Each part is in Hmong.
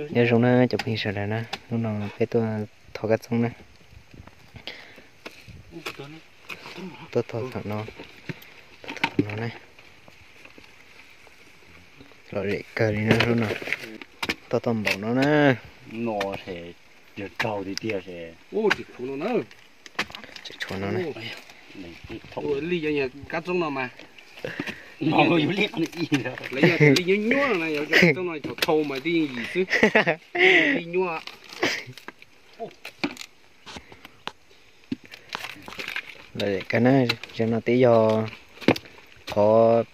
Nyob zoo na cov phooj ywg sawv daws na, hnub no peb tuaj thov kab txoob na. Tuaj thov thaum no, tuaj thov thaum no na. Lom zem kawg li na hnub no. Tuaj tau npaum no na. No ces yog raug tiag tiag ces. Tseem tshuav no na. Li kab txoob no mas, li nyuaj nyuaj no na, yog kab txoob no thaum thau mas twb yeej yim xwb. Li nyuaj. Lom zem kawg na, zaum no twb yog qhov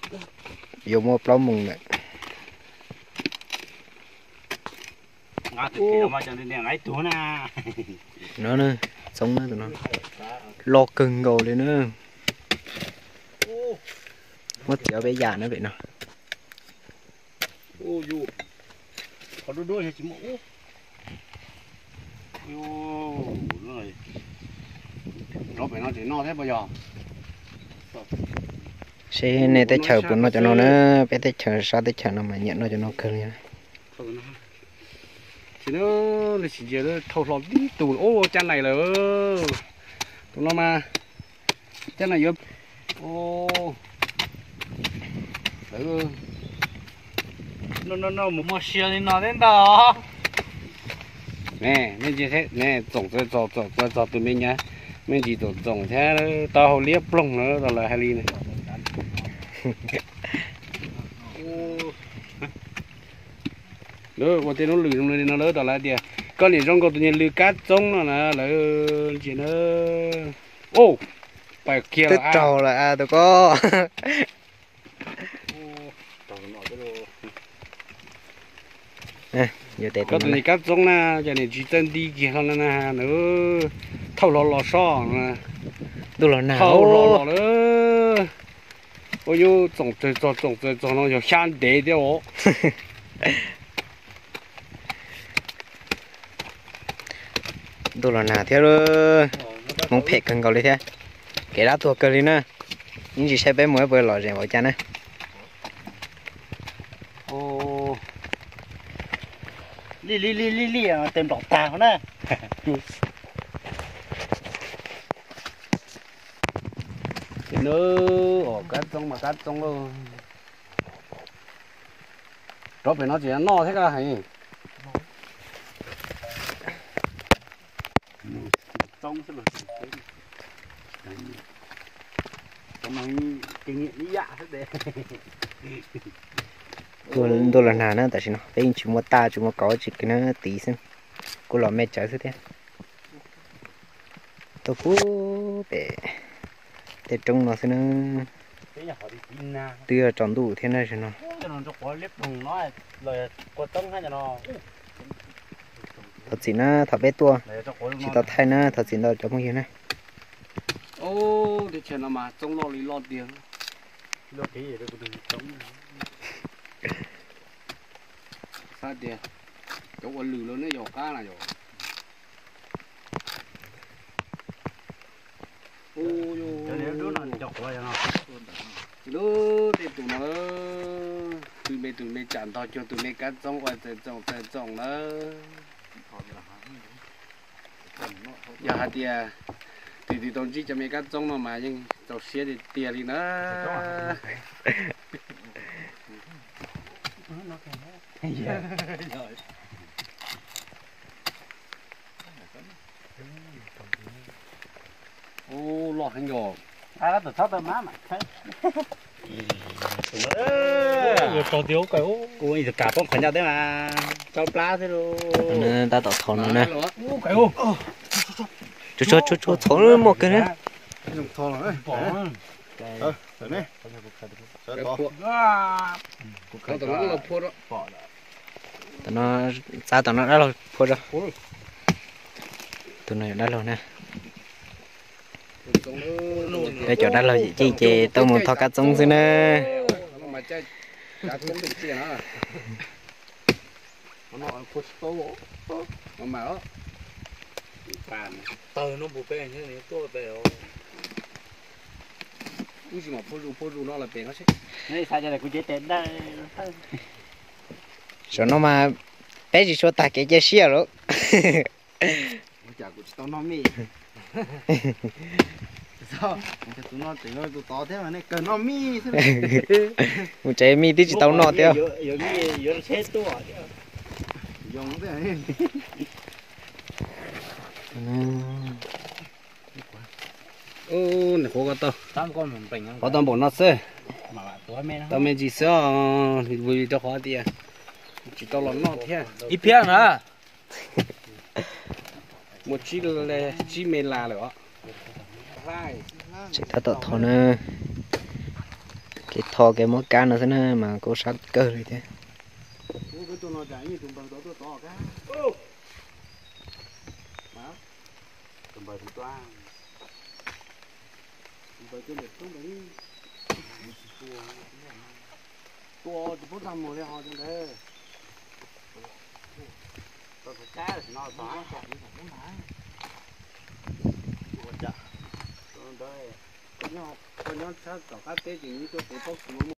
yuav muaj plaub moos lawm. No na, txoob na tus no, loj kawg nkaus li na. Muab txiav peb yam na pem no. Seb nej teb chaws puas noj cov no na, peb teb chaws sab teb chaws no mas nyiam noj cov no kawg li. Thauj hlo tib tug, cab nais lawm. Tus no mas cab nais yuav, no no no, mus muaj sia li no thiab ntag. Ne, me ntsis txoom txog, txoom txog tus me nyuam, me ntsis txoom txoom thiab taub hau liab ploog na, lawv hais li na. Lawv ua tej lub lws zoo li no lawv tas lawv tias koj niam zoo nkaus tus niag lws kab txoob no na lawv ntsia na. Ua, pais kiag twb raug lawm tus ko. Koj tus niag kab txoob na, cas niag tsis txawj nti kiag hlo na, nws thauj hlo los soj, ntuj los nag, thauj hlo los lawm. Ua nyuj txoom txawg txog txoom txawg txog no yog xyab ntev thiab os. Ntuj los nag thiab, hmoov phem kawg nkaus li thiab. Kev dab tuag kawg li na. Ib ntsis saib peb mus puas lom zem npaum cas na. Li li li li li, tes nplaum tag na. Kab txoob mas kab txoob lauj. Rov pem no tsis noj thiab koj hais. Ntuj los nag na, tam sim no peb yeej tsis muaj taj tsis muaj kauv tsis kiv na, tiv xwb, kuj los me tsawv xwb thiab. Tuaj puag pem tej roob no xwb na. Twb yog tsaus ntuj thiab na no. Thov txim na, thaum peb tuaj tsis tau thaij na, thov txim ntau cov phooj ywg na. Teb chaws no mas txoob loj li loj tiag. Xav tias cov ua lws los neb yog qab na yom. Lub tej tus no, tus me tus me tsam ntog cuag tus me kab txoob ua txawm txoom txawm txoom lawm. Yog hais tias tus twg tau ntsib cov me kab txoob no mas yeej txaus siab tiag tiag li na. Ub, loj heev yog. Kuv ib tug kam poob qhov ncauj thiab mas tsau plab xwb lauj. Tab tom thov no na. Tsuag tsuag tsuag tsuag, txhoov muaj kawg na. Tam no txav tom no dab laug phua tso. Tus no yog dab laug na. Peb cov dab laug yim ciej ces tuaj mus thov kab txoob xwb na. Saum no mas Peb tsis tshua tag kev cia siab lawm. Cas kuv tsis tau noj mij. Tus no tseem tus tod thiab mas nej kawg noj mij xwb. Mus tsev mij twb tsis tau noj thiab. Nws qhuav ko tau, qhuav tau npaum no xwb. Tau me ntsis xwb os, vim rau qhov tias tsis tau los noj thiab. Ib phiab na. Muaj tsib, tsib me las lawm os. Tseem tab tom thov na. Kev thov kev muab kab no xwb na mas kuj sab kawg li thiab. Tua tsis pub tag mus li ho ntawd. Koj nyob tshab tom qab teb ces nws tuaj puv pob kws.